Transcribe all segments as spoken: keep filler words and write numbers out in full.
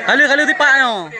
Kali-kali tipak nyoe.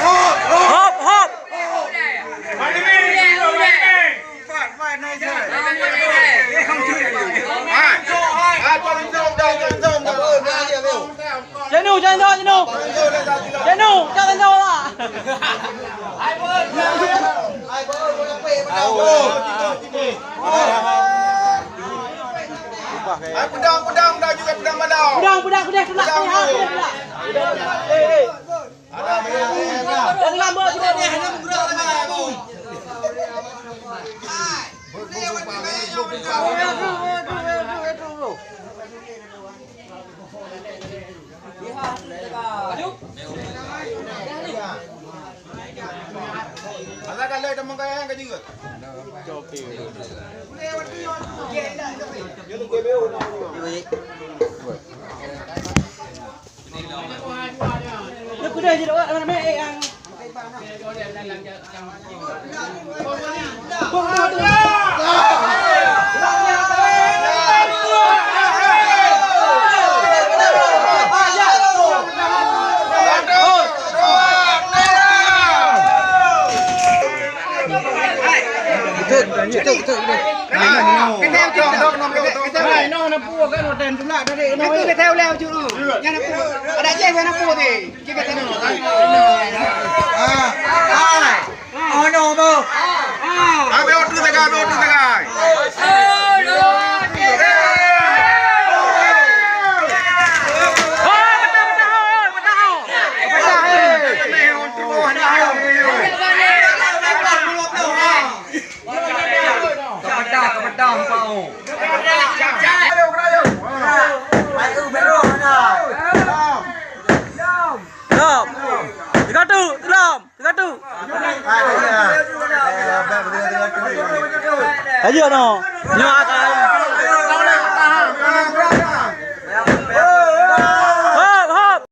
Hop, hop. Janu, janu, janu. Janu, janu, janu lah. Ai, pedang, pedang, pedang juga, pedang badau. Pedang, pedang, pedang, tulak, tulak, tulak. Eh, eh. Jangan lambok, jangan lambok. Lom. Tiga tu, lom. Tiga tu. Ayo no. Nyoe akan